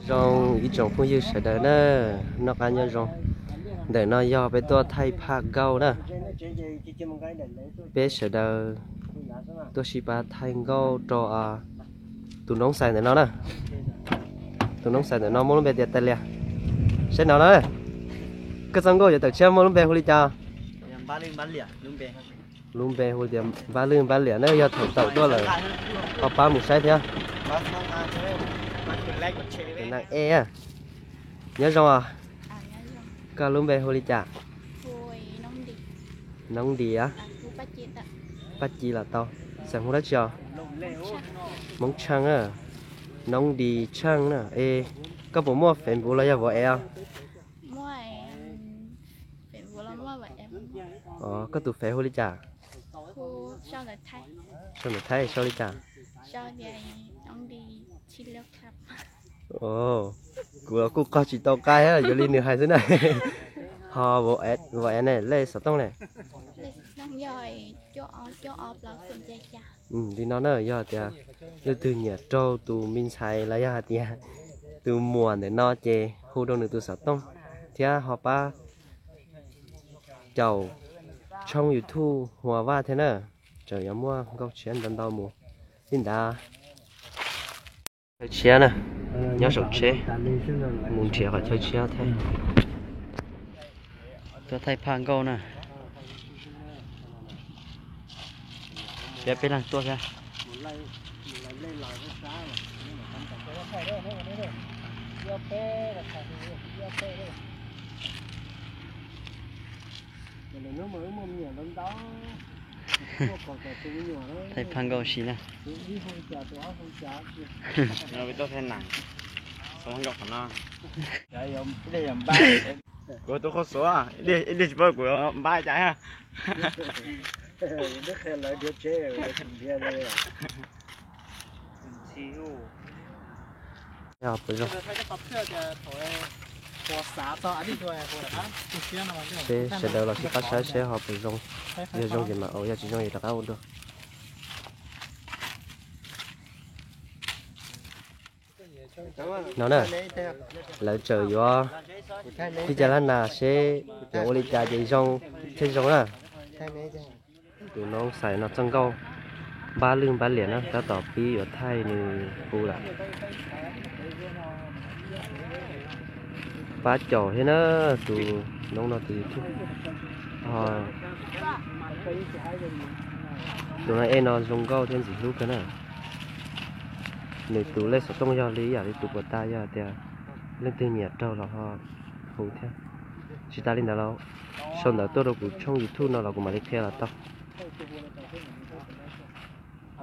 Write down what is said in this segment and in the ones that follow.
Zoo ib tsoom phooj ywg sawv daws na, noj qab nyob zoo. Ntawm no yog peb tuaj thaij phaj nkauj na. Peb sawv daws tuaj sib pab thaij nkauj rau tus noob xais ntawm no na. Tus noob xais ntawm no muaj lub npe tias Tais Lias. Saib no na, koj txoj nkauj yuav tawm tshiab muaj lub npe hu li cas? Lub npe hu tias Npab Lwj Npab Liam na, yog thaum tawm tuaj lawm ho pab mus saib thiab. Nyob zoo os, koj lub npe hu li cas? Noob Nti a. Paj Ci los tau. Xeem Hmoob dab tsi os? Hmoob Tsheej na. Noob Nti Tsheej na. Es koj puas muaj Facebook los yog WhatsApp os? Koj tus Face hu li cas? Sau ntawv Thaib sau li cas? Kuv los kuj qog tsis tau qai, yuav li nws hais xwb na. Ho WhatsApp ne, lej xov tooj ne? Li no na, yog tias leej twg nyiam raug tus me ntxhais los yog hais tias tus muam ntawm no ces hu rau nws tus xov tooj thiab ho pab caum tshooj YouTube Hua Vaj thiab na. Tseem yuav muaj nkauj tshiab ntau ntau mus li ntawd. Chaw tshiab na, nyob saum tsheb, mus nrhiav qhov chaw tshiab thaij. Tuaj thaij phaj nkauj na. Peb peb leeg tuaj thiab. Thaij phaj nkauj si na. Kuv tus qhua xuav, ib lig tsis paub kuv npab cas. Peb sawv daws los sib pab saib seb ho puas zoo. Yog zoo ces mam ua, yog tsis zoo ces rov qab ua dua. No na, lawv tseem yuav tib cag lab nas seb yuav ua li cas ces zoo thiaj zoo na. Tus noob xais no txoj nkauj Npab Lwj Npab Liam na, tab tom pib yuav thaij nws hu lawm. Pab caum thiab na, tus noob no tus YouTube. Tus no ej no zoo nkauj thiab ntxim hlub kawg na. Nws tus lej xov tooj yog li yam li tus puas tas, yog tias leej twg nyiam raug los ho hu thiab. Tsis tas li ntawd los sau ntawv tuaj rau kuv tshooj YouTube no los kuv mam li qhia los tau.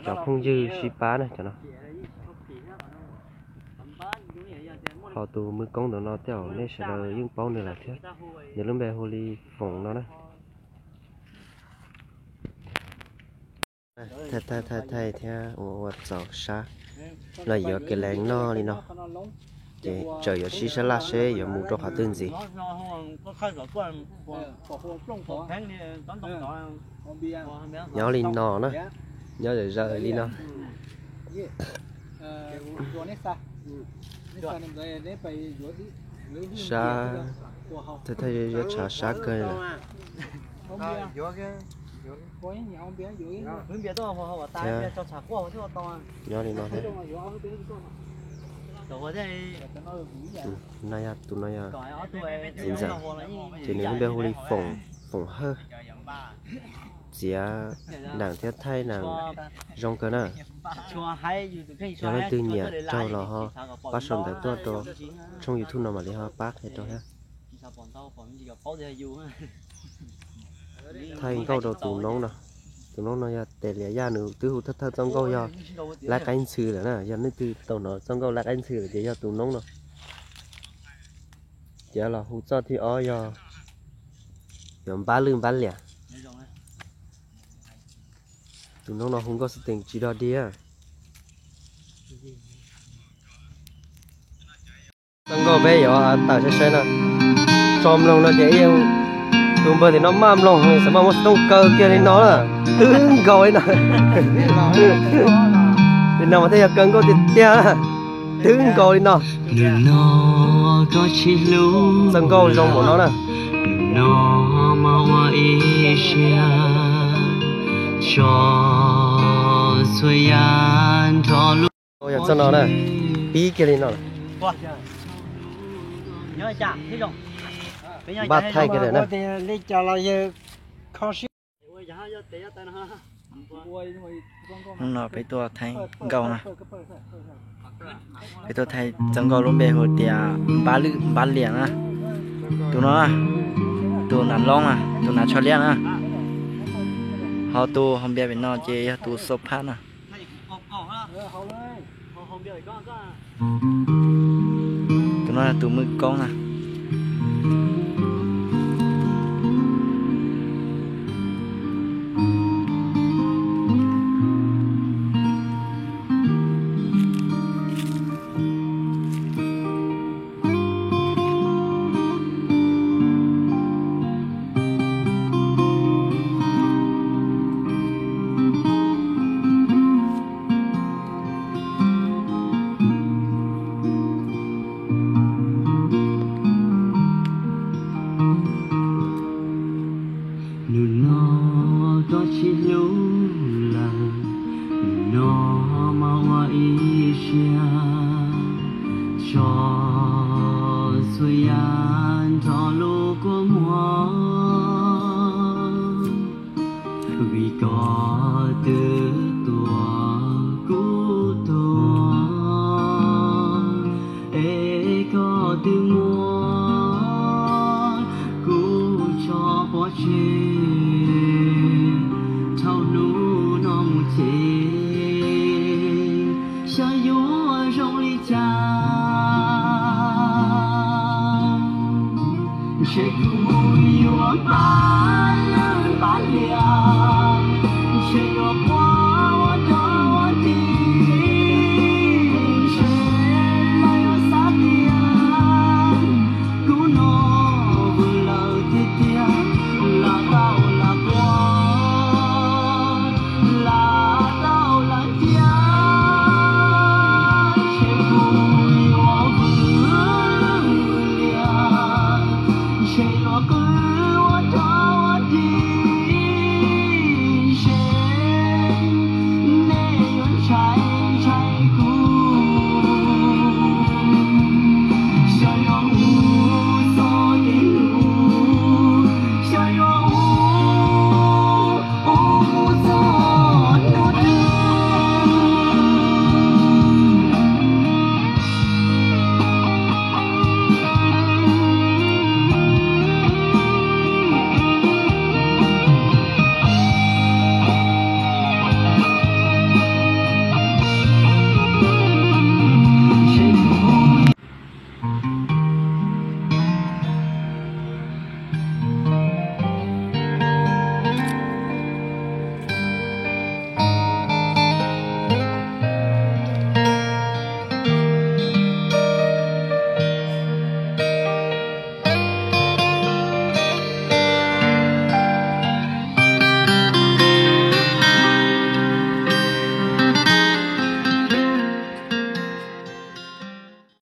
Cov phooj ywg sib pab na cov no. Ho tus mwj koob ntawm no tej zaum nej sawv daws yeej paub nws lawm thiab. Nws lub npe hu li Foom no na. Thaij thaij thaij thiab ua ua txaus sab. Los yuav kev lees noj li no, ces tseem yuav sib sab laj seb yuav mus rau qhov twg ntxiv. Nyob li no na, nyob zam zawm li no. Sab, thaij thaij yuav tshav sab kawg lawm. Thiab nyob li no thiab. No yog tus no yog txiv ntxawm, ces nws lub npe hu li Foom, Foom Hawj. Txiav nees thiab thaij nees zoo kawg na. Yog leej twg nyiam raug los ho pab sau ntawv tuaj rau tshooj YouTube no mam li ho pab qhia rau thiab. Thaij nkauj rau tus noob no. Tus noob no yog Tes Lias Yaj, nws twb hu thawj thawj txoj nkauj yog Lab Qaib Ntxhw lawm na. Yog leej twg tau hnov txoj nkauj Lab Qaib Ntxhw lawm ces yog tus noob no. Ces los hu txoj thib ob yog, yog Npab Lwj Npab Liam. Tus noob no hu nkauj xov tooj tsis dog dig. Txoj nkauj peb yuav tawm saib saib no, tso mloog no ces yeej, tus npawg tim no maj mloog xav mas muab xov tooj kaw kiag li no na, twb nkaus li no. Li no mas thiaj yog kaw nkauj tiag tiag. Twb nkaus li no. Txawj nkaus zoo npaum no na. Nws no mas ua ib siab tso txhua yam nrog lub. Yog txoj no na, pib kiag li no. Npaj thaij kiag lawm na. Hnub no peb tuaj thaij nkauj na. Peb tuaj thaij txawj nkauj lub npe hu tias Npab Lwm Npab Liam na. Tus no, tus nav loob na, tus nav tsho liab na. Ho tus hau npias pem no ces yog tus xo phab na. Tus no tus mwj koob na. Nws no koj tsis hlub lawm, nws no mas ua ib siab tso txhua yam nrog lub kua muag. Vim koj twb tuag kuv tuag, es koj twb muab kuv tso pov tseg. Dhau hnub no mus ces xyov yuav zoo li cas, ntshe kuv yuav npaj